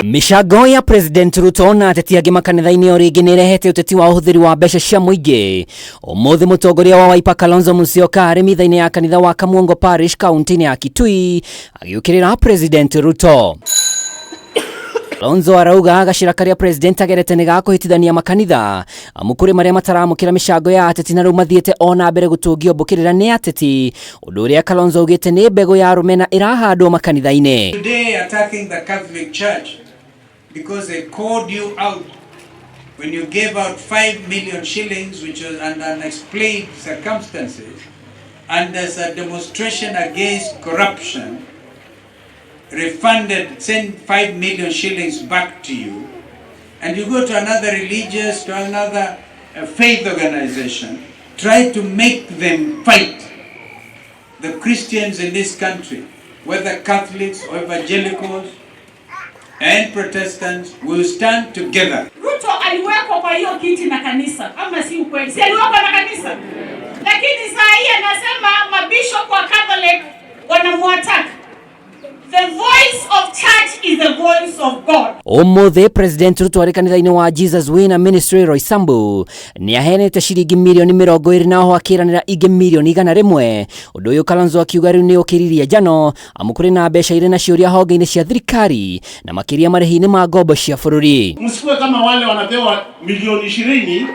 Mĩcango ya President Ruto na ateti angĩ makanitha-inĩ o rĩngĩ nĩ ĩrehete ũteti wa ũhũthĩri wa mbeca cia mũingĩ. Ũmũthĩ mũtongoria wa Wiper Kalonzo Musyoka arĩ mitha-inĩ ya kanitha wa Kamuongo Parish kaunti-inĩ ya Kitui agĩũkĩrĩra President Ruto. Kalonzo arauga gacĩra karĩa President agerete nĩ ga kũhĩtithania makanitha amu kũrĩ marĩa mataramũkĩra mĩcango ya ateti na rĩu mathiĩte o na mbere gũtũngio mbũkĩrĩra nĩ ateti, ũndũ ũrĩa Kalonzo augĩte nĩ mbegũ ya rũmena ĩrahandwo makanitha-inĩ. Today attacking the Catholic Church because they called you out when you gave out 5 million shillings, which was under unexplained circumstances, and as a demonstration against corruption, refunded, sent 5 million shillings back to you, and you go to another religious, to another faith organization, try to make them fight the Christians in this country, whether Catholics or evangelicals and Protestants, will stand together. Ruto aliwekwa kwa hiyo kiti na kanisa, ama si ukweli? Si aliwekwa na kanisa? Lakini saa hii anasema mabishop wa Catholic wanamuattack. The voice of church is the voice of God. Ũmũthĩ President Ruto arĩ kanitha-inĩ wa Jesus Winner Ministry Roysambu nĩ aheanĩte ciringi mirioni 20 na oho akĩranĩra ingĩ mirioni 100. Ũndũ ũyũ Kalonzo akiuga rĩu nĩ ũkĩririe njano amu kũrĩ na mbeca irĩ na ciũria honge-inĩ cia thirikari na makĩria marĩhi-inĩ ma ngombo cia bũrũri. Msikuwe kama wale wanapewa milioni 20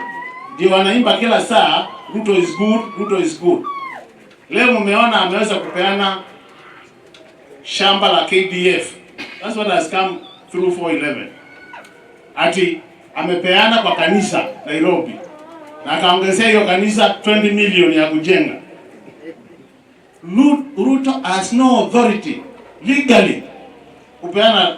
ndio wanaimba kila saa Ruto is good, Ruto is good. Leo mmeona ameweza kupeana shamba la KDF. That's what has come through 411. Ati amepeana kwa kanisa Nairobi na akaongezea hiyo kanisa 20 million ya kujenga. Ruto has no authority legally kupeana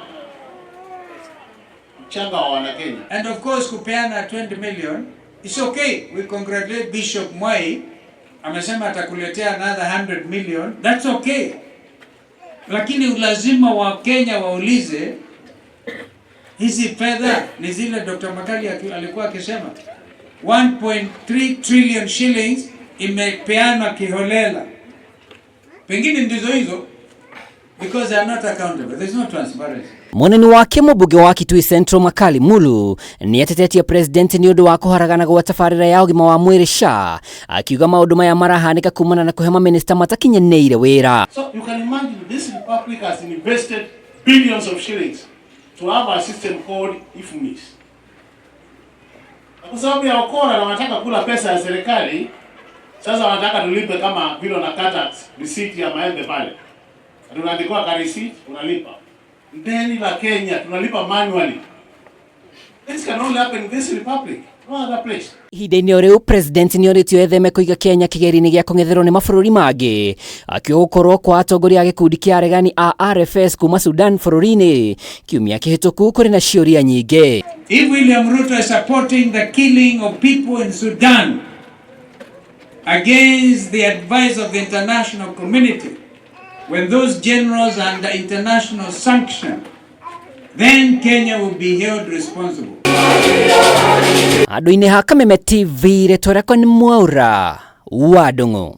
mchanga wa Wanakenya. And of course kupeana 20 million, it's okay. We congratulate Bishop Mwai. Amesema atakuletea another 100 million. That's okay. Lakini lazima Wakenya waulize hizi fedha ni zile Dr. Makali alikuwa akisema 1.3 trillion shillings imepeanwa kiholela. Pengine ndizo hizo because they are not accountable. There's no transparency. Mũnene wake mũmbunge wa Kitui Central Makali Mulu nĩ atetetie president nĩ ũndũ wa kũharagana gwa tabarĩra ya ũgima wa mwĩrĩ SHA, akiuga maũndũ maya marahanĩka kumana na kũhe mamĩnĩsta matakinyanĩire wĩra. So you can imagine this republic has invested billions of shillings to have a system called IFMIS. Na kwa sababu ya ukora na wanataka kula pesa ya serikali, sasa wanataka tulipe kama vile wanakata receipt ya maembe pale. Tunaandikiwa ka receipt, unalipa. Deni la Kenya tunalipa manually. This can only happen in this republic, no other place. Ihinda-inĩ o rĩu president nĩ orĩtio etheme kũiga Kenya kĩgerio-inĩ gĩa kũng'etherwo nĩ mabũrũri mangĩ, akiuga gũkorwo kwa atongoria a gĩkundi kĩa aregani a RFS kuma Sudan bũrũri-inĩ kiumia kĩhĩtũku kũrĩ na ciũria nyingĩ. If William Ruto is supporting the killing of people in Sudan against the advice of the international community, when those generals are under international sanction, then Kenya will be held responsible. Handũ-inĩ ha Kameme TV, rĩtwa rĩakwa nĩ Mwaura wa Ndung'u.